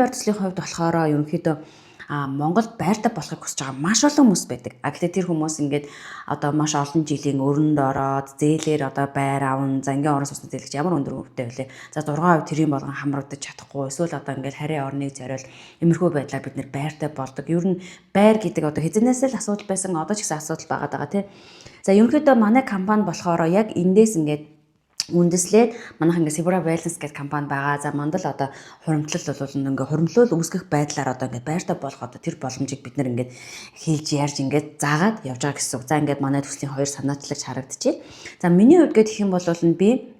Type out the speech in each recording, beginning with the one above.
Байр төслийн хувьд болохоор ерөнхийдөө Монголд байртай болохыг хүсэж байгаа маш олон хүмүүс байдаг. Гэхдээ тэр хүмүүс ингээд одоо маш олон жилийн өрөнд ороод зээлээр одоо байр аван, за ингийн орон сууцны зээлэгч ямар өндөр өвтэй вүлээ. За 6% тэрийн болгон хамрагдаж чадахгүй эсвэл одоо ингээд харийн орныг зориул иймэрхүү байдлаар бид нэр байртай болдог. Ер нь байр гэдэг одоо хэзэнээс л асуудал байсан, одоо ч гэсэн асуудал байгаа даа тий. За ерөнхийдөө манай компани болохоор яг эндээс ингээд үндэслээд манайх ингээ Sibura Balance гэдэг компани байгаа. За мандал одоо хуримтлал бол ингээ хуримтлал үүсгэх байдлаар одоо ингээ байртай болох одоо тэр боломжийг бид нэр ингээд хийлж ярьж ингээд заагаад явж байгаа гэсэн үг. За ингээд манай төслийн хоёр санаачлагч харагдчихэв. За миний хувьд гэх юм бол би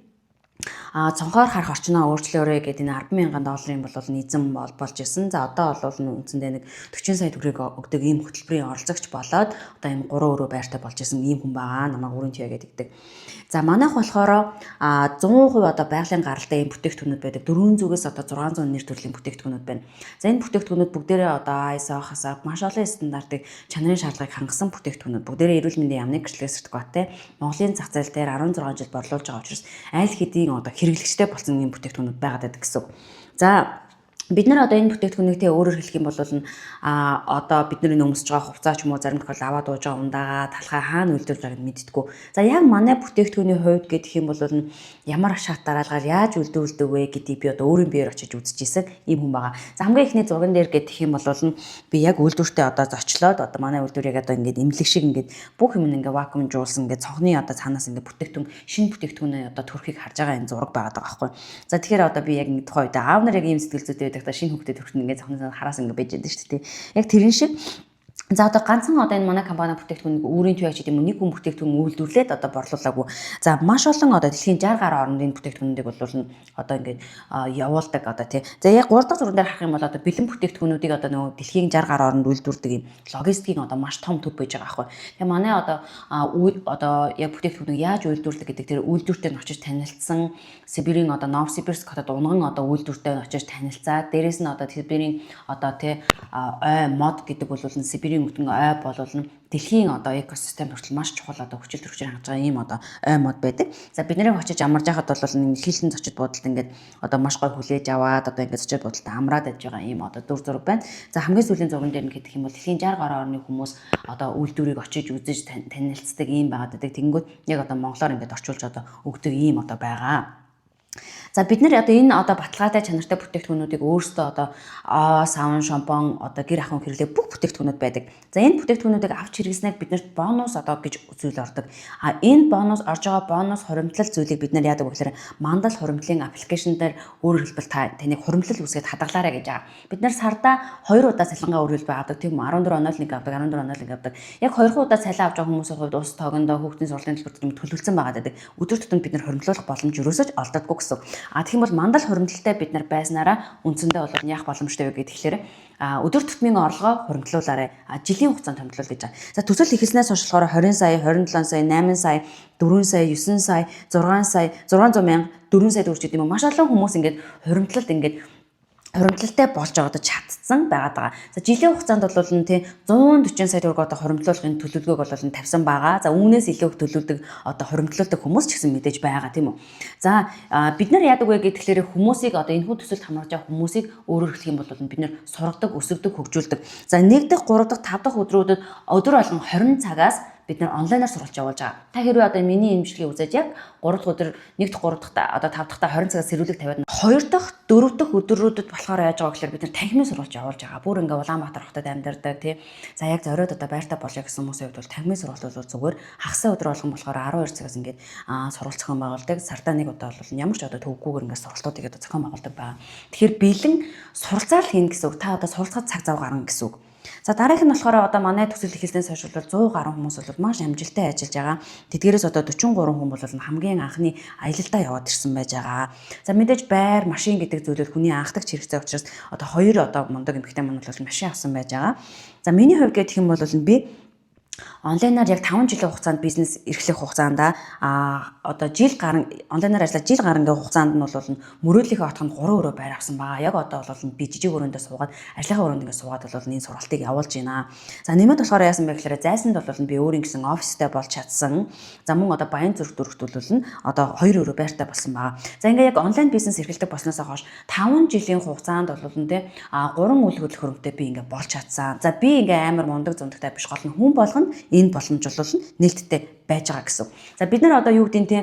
цонхоор харах орчноо өөрчлөөрэй гэдэг энэ 10 мянган долларын бол эзэн бол болж исэн. За одоо бол үндсэндээ нэг 40 сая төгрөг өгдөг ийм хөтөлбөрийн оролцогч болоод одоо ийм 3 өрөө байртай болж исэн ийм хүн байгаа. Намайг өрийн туяа гэдэг. За манайх болохоор 100% одоо байгалийн гаралтай ийм бүтээгдэхүүнүүд байдаг. 400-ээс одоо 600 нэр төрлийн бүтээгдэхүүнүүд байна. За энэ бүтээгдэхүүнүүд бүгдээрээ одоо ISO, HACCP маш олон стандартыг, чанарын шаардлагыг хангасан бүтээгдэхүүнүүд. Бүгдээрээ эрүүл мэндийн яамны гэрчлэгээ сертификаттай, Монголын зах зээл дээр 16 жил борлуулж байгаа учраас аль хэдийн одоо хэрэглэгчтэй болсон ийм бүтээгдэхүүнүүд байгаад байдаг гэсэн үг. За бид нар одоо энэ бүтээгдэхүүнийг те өөрөөр хэлэх юм бол одоо бид нар энэ өмсөж байгаа хувцас ч юм уу, зарим тохиолдолд аваад ууж байгаа ундаага талхаа хаана үйлдвэрлэж байгааг мэддэггүй. За яг манай бүтээгдэхүүний хувьд гэх юм бол ямар шат дараалгаар яаж үйлдвэрлэдэг вэ гэдгийг би одоо өөрийн биеэр очиж үзчихсэн ийм хүн байгаа. За хамгийн эхний зурган дээр гэх юм бол би яг үйлдвэртээ одоо зочлоод, одоо манай үйлдвэрийг одоо ингээд эмнэлэг шиг ингээд бүх юм ингээд вакуумжуулсан, ингээд цонхны одоо цаанаас ингээд бүтээгдэхүүн, шинэ бүтээгдэхүүнээ одоо төрхийг харж байгаа энэ зураг байгаа даа байхгүй. За тэгэхээр одоо би яг ингээд тухайн үед аав нар яг ийм сэтгэл зүйтэй байдаг та, шинэ хүүхдэд төрхөн ингээд цонхны хараас ингээд байж байдаг шүү дээ. Яг тэрэн шиг. За одоо ганцхан одоо энэ манай компани бүтээгдэхүүнийг үүрийн туяа ч гэдэг юм уу, нэг хүн бүтээгдэхүүн үйлдвэрлээд одоо борлуулаагүй. За маш олон одоо дэлхийн 60 гаруй оронд энэ бүтээгдэхүүнүүдийг бол одоо ингээд явуулдаг одоо тий. За яг 3 дахь зурган дээр харах юм бол одоо бэлэн бүтээгдэхүүнүүдийг одоо нөгөө дэлхийн 60 гаруй оронд үйлдвэрлэдэг юм логистикийн одоо маш том төв байж байгаа байхгүй. Тэгээ манай одоо яг бүтээгдэхүүнийг яаж үйлдвэрлэдэг гэдэг тэр үйлдвэртэй нь очиж танилцсан, Сибирийн одоо Новосибирск хотод унган одоо үйлдвэртэй нь очиж танилцаад, дээрэс нь одоо Сибирийн одоо тий ой мод гэдэг бол Сибирийн өтгөн ой бол дэлхийн одоо экосистем хүртэл маш чухал одоо хүчил төрчээр хангаж байгаа ийм одоо ой мод байдаг. За бид нарыг очиж амарж байхад бол нэг хилэн зочид буудалд ингээд одоо маш гой хүлээж аваад, одоо ингээд зочид буудалд амраад байж байгаа ийм одоо дүр зураг байна. За хамгийн сүүлийн зурган дээр нь гэх юм бол дэлхийн 60 гаруй орны хүмүүс одоо үйлдвэрийг очиж үзэж танилцдаг ийм байгаад байдаг. Тэгэнгүүт яг одоо монголоор ингээд орчуулж одоо өгдөг ийм одоо байгаа. За бид нар одоо энэ одоо баталгаатай, чанартай бүтээгдэхүүнүүдийг өөрсдөө одоо савн, шампунь, одоо гэр ахуйн хэрэглээ бүх бүтээгдэхүүнүүд байдаг. За энэ бүтээгдэхүүнүүдийг авч хэрэглэснээр биднэрт бонус одоо гэж зүйл ордог. Энэ бонус орж байгаа, бонус хуримтлал зүйлийг бид нар яадаг вэ гэхээр мандал хуримтлалын application дээр, өөрөөр хэлбэл та таныг хуримтлал үүсгээд хадгалаарай гэж байгаа. Бид нар сардаа хоёр удаа цалингаа өөр хэлбэл авдаг, тийм үү? 14.01 авдаг, 14.01 авдаг. Яг хоёр удаа цалин авч байгаа хүмүүсийн хувьд ус тогондоо, хүүхдийн сургуулийн төлбөрт төлөвлөсөн байгаа гэдэг. Өдөр тутамд бид нар хуримтлуулах боломж ерөөсөө ч олддоггүй гэсэн. Тэгэх юм бол мандал хуримтлалтай бид нар байснараа үндсэндээ бол яах боломжтой вэ гэхээр өдөр тутмын орлогоо хуримтлуулаарай. Жилийн хугацаанд хуримтлуул гэж байгаа. За төсөл эхэлснээс хойш болохоор 20 сая, 27 сая, 8 сая, 4 сая, 9 сая, 6 сая, 600 мянга, 4 сая төгрөг гэдэг юм уу. Маш олон хүмүүс ингээд хуримтлалд ингээд хуримтлалтай болж байгаа одоо чадсан байгаад байгаа. За жилийн хугацаанд бол нь тий 140 сая төгрөг одоо хуримтлуулахын төлөвлөгөөг бол нь тавьсан байгаа. За үүнээс илүү их төлөвлөдөг, одоо хуримтлуулдаг хүмүүс ч гэсэн мэдээж байгаа, тийм үү. За бид нар яадаг вэ гэхээр хүмүүсийг одоо энэхүү төсөлд хамаарч байгаа хүмүүсийг, өөрөөр хэлэх юм бол бид нар сургадаг, өсгөдөг, хөгжүүлдэг. За 1 дахь, 3 дахь, 5 дахь өдрүүдэд өдөр болгон 20 цагаас бид нар онлайнаар сургалт явуулж байгаа. Та хэрвээ одоо миний имжлэгийг үзээд яг 3 дахь өдөр, 1 дахь, 3 дахь, одоо 5 дахьта 20 цагаас сэрүүлэг тавиад, 2 дахь, 4 дахь өдрүүдэд болохоор яаж байгаа гэхээр бид нар танхимын сургалт явуулж байгаа. Бүр ингээ Улаанбаатар хотод амьдардаг тий. За яг зориод одоо байртай болъё гэсэн хүмүүсийн хувьд бол танхимын сургалт бол зүгээр хагас өдөр болгон болохоор 12 цагаас ингээд сургалт зохион байгуулдаг. Сардаа нэг удаа бол ямар ч одоо төвөггүйгээр ингээд сургалтуудыг одоо зохион байгуулдаг байгаа. Тэгэхээр бэлэн суралцаал хийнэ гэсэн үг. Та одоо суралцахад цаг зав гарна гэсэн үг. За дараагийнх нь болохоор одоо манай төсөл эхэлснээс хойш бол 100 гаруй хүмүүс бол маш амжилттай ажиллаж байгаа. Тэдгээрээс одоо 43 хүн бол хамгийн анхны аялалдаа яваад ирсэн байж байгаа. За мэдээж байр, машин гэдэг зүйлүүд хүний анхдагч хэрэгцээ учраас одоо хоёр одоо мундаг эмэгтэй маань бол машин авсан байж байгаа. За миний хувьд гэх юм бол би Онлайнаар яг 5 жилийн хугацаанд бизнес эрхлэх хугацаанд одоо жил гарan онлайнаар ажиллаж жил гарангийн хугацаанд нь бол мөрөөдлийнхөө отох нь 3 өрөө байр авсан байгаа. Яг одоо бол би жижиг өрөөндөө суугаад, ажлынхаа өрөөнд ингээд суугаад бол энэ сургалтыг явуулж байна. За, нэмээд болохоор яасан бэ гэхээр зайсанд бол би өөрийн гэсэн офистай болж чадсан. За, мөн одоо Баян зүрх дүүрэгт бол нь одоо 2 өрөө байртай болсон байгаа. За, ингээд яг онлайн бизнес эрхэлдэг болсноос хойш 5 жилийн хугацаанд бол нь те 3 үл хөдлөх хөрөнгөтэй би ингээд болж чадсан. За, би ингээд амар мундаг зундагтай биш, гол нь хүн болгоно энэ боломж бол нээлттэй байж байгаа гэсэн. За, бид нар одоо юу гэдэг нь те,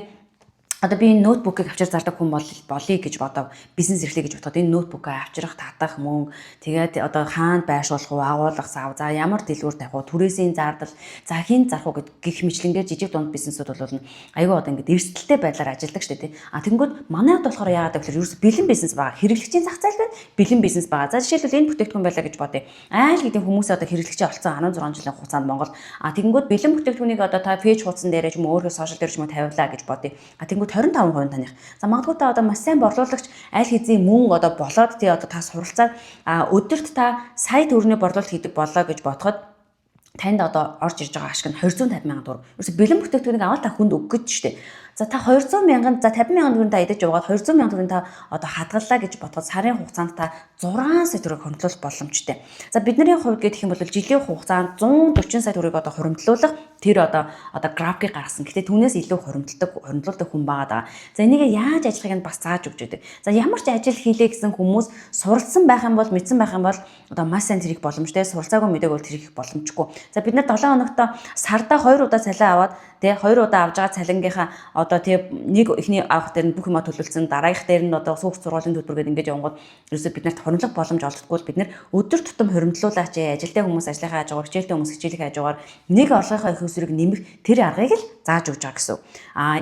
одоо би энэ ноутбукийг авчир зардаг хүн бол болъё гэж бодов, бизнес эрхлэе гэж бодоход энэ ноутбукаа авчрах, татах мөнгө, тэгээд одоо хаана байршуулах уу, агуулгах сав, за ямар дэлгүүр тавих уу, түрээсийн зардал, за хэн зарах уу гэх мэтлэнгээр жижиг дунд бизнесүүд бол айгүй одоо ингээд эрсдэлтэй байдлаар ажилладаг шүү дээ. А тэгэнгүүт манайд болохоор яагаад гэвэл ерөөсө бэлэн бизнес байгаа. Хэрэглэгчийн зах зээл байна, бэлэн бизнес байгаа. За, жишээлбэл, энэ бүтээгдэхүүн байлаа гэж бодъё. Айл гэдэг хүмүүс одоо хэрэглэгчээ олцсон 16 жилийн хугацаанд Монгол. А тэгэнгүүт бэлэн бүтээгдэхүүнийг одоо та page хуудсан дээрээ ч юм уу, өөрийнхөө social дээр ч юм уу тавиулаа гэж бодъё. А тэгэнгүүт 25% таних. За, магадгүй та одоо маш сайн борлуулагч, аль хэзээ мөн одоо болоод тий одоо та суралцаад өдөрт та сая төгрөний борлуулалт хийдэг боллоо гэж бодоход танд одоо орж ирж байгаа ашиг нь 250 мянган төгрөг. Ерөөсө бэлэн бүтээгдэхүүнийг аваад та хүнд өгөх гэж штэ. За, та 200 мянган, за 50 мянган төгрөг та идэж яваад 200 мянган төгрөг та одоо хадгаллаа гэж бодоход сарын хугацаанд та 6 сая төгрөг хуримтлуулах боломжтой. За, бидний хувьд гэх юм бол жилийн хугацаанд 140 сая төгрөг одоо хуримтлуулах тэр одоо графикийг гаргасан. Гэтэ түүнээс илүү хуримтлуулдаг хүн байгаа даа. За, энийг яаж ажиллахыг нь бас зааж өгч өгдөг. За, ямар ч ажил хийлээ гэсэн хүмүүс суралцсан байх юм бол, мэдсэн байх юм бол одоо маш сайн тэр их боломжтой. Суралцаагүй, мэдээг бол тэр их боломжгүй. За, бид нар 7 хоногт сардаа 2 удаа цалин аваад тэгээ 2 удаа авж байгаа цалингийнхаа одоо тэгээ нэг эхний авах дээр нь бүх юма төлөвлөсөн, дараагийнх дээр нь одоо сүүх сургуулийн төлбөр гэдэг ингээд явангууд ерөөсөө бид нарт хоримтлох боломж олддоггүй л бид нар өдөр тутам хоримтлуулаач, ажилтай хүмүүс ажлынхаа хажуугаар, хичээлтэй хүмүүс хичээлийнхээ хажуугаар нэг орлогынхоо их усрыг нэмэх тэр аргыг л зааж өгч байгаа гэсэн. А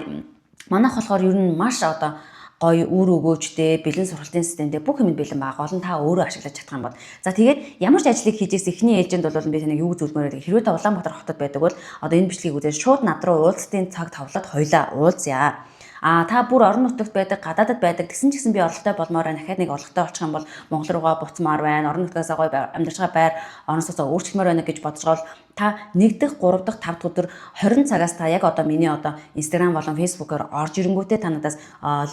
манайх болохоор ер нь маш одоо гоё үр өгөөжтэй бэлэн сургалтын системтэй, бүх юм бэлэн байгаа. Гол нь та өөрөө ашиглаж чадах юм бол. За, тэгээд ямар ч ажлыг хийжээс эхний ээлжинд бол би таныг юу зөвлөмөр вэ? Хэрвээ та Улаанбаатар хотод байдаг бол одоо энэ бичлэгийг үзээд шууд над руу уулзалтын цаг товлоод хоёлаа уулзъя. А та бүр орон нутагт байдаг, гадаадад байдаг гэсэн ч гэсэн би орлоготой болмоор байна. Дахиад нэг орлоготой болчих юм бол Монгол руугаа буцмаар байна. Орон нутгаас гоё амьдарч байгаа байр орон сууцаа өөрчлөмөр байна гэж бодож байгаа бол та 1 дахь, 3 дахь, 5 дахь өдөр 20 цагаас та яг одоо миний одоо Instagram болон Facebook-оор орж ирэнгүүтээ та надаас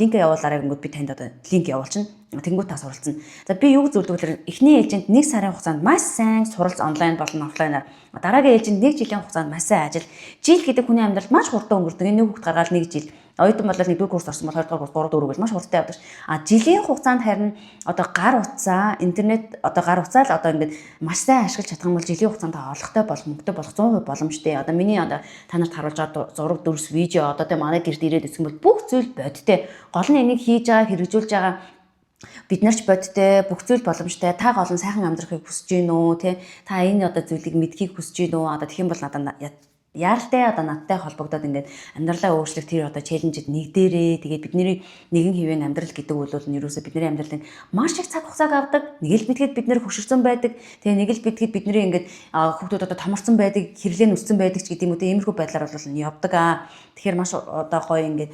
линк явуулаарай гэнгүүт би танд одоо линк явуулчихна. Тэнгүүт та суралцна. За, би юу зөвлөдөг гэхээр эхний ээлжинд 1 сарын хугацаанд маш сайн суралц, онлайн болон офлайнаар. Дараагийн ээлжинд 1 жилийн хугацаанд маш сайн ажил. Жил гэдэг хүний амьдрал маш хурдан өнгөрдөг. Энэ нэг хүүхэд гаргаад 1 жил. Оюутан бол 1-р курс орсон бол 2-р курс, 3 4 гэж маш хурдтай явдаг ш. А жилийн хугацаанд харин одоо гар утсаа, интернет, одоо гар утсаа л одоо ингээд маш сайн ашиглаж чадах юм бол жилийн хугацаанд та орлоготой болох, мөнгөтэй болох 100% боломжтой. Одоо миний одоо та нарт харуулж байгаа зураг, дүрс, видео, одоо тэ манай гэрт ирээд үзэх юм бол бүх зүйл бодтой. Гол нь энийг хийж байгаа, хэрэгжүүлж байгаа бид нар ч бодтой, бүх зүйл боломжтой. Та гол нь сайхан амьдрахыг хүсэж гин үү, тэ? Та энэ одоо зүйлийг мэдхийг хүсэж гин үү? Одоо тэгэх юм бол надад яаралтай одоо надтай холбогдоод ингээд амьдралаа өөрчлөх тэр одоо challenge д нэгдээрээ. Тэгээд бидний нэгэн хэвийн амьдрал гэдэг үйл бол нь ерөөсөө бидний амьдралын маш их цаг хугацааг авдаг. Нэг л мэдгээд бид нэр хөшөрсөн байдаг. Тэгээ нэг л мэдгээд бидний ингээд хүүхдүүд одоо томорцсон байдаг, хэрлээ нүссэн байдаг ч гэдэг юм уу, те, иймэрхүү байдлаар бол нь явдаг аа. Тэгэхээр маш одоо гоё ингээд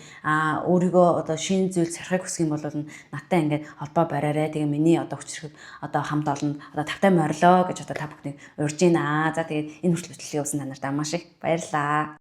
өөрийгөө одоо шинэ зүйл сорихыг хүсэх юм бол надтай ингээд холбоо бариарай. Тэгээ миний одоо хүчрэх одоо хамт олон одоо тавтай морилоо гэж одоо та бүхнийг урьж байна. За, тэгээд энэ хүртэл бичлэгийг явуулсан та нарт маш их баярлалаа.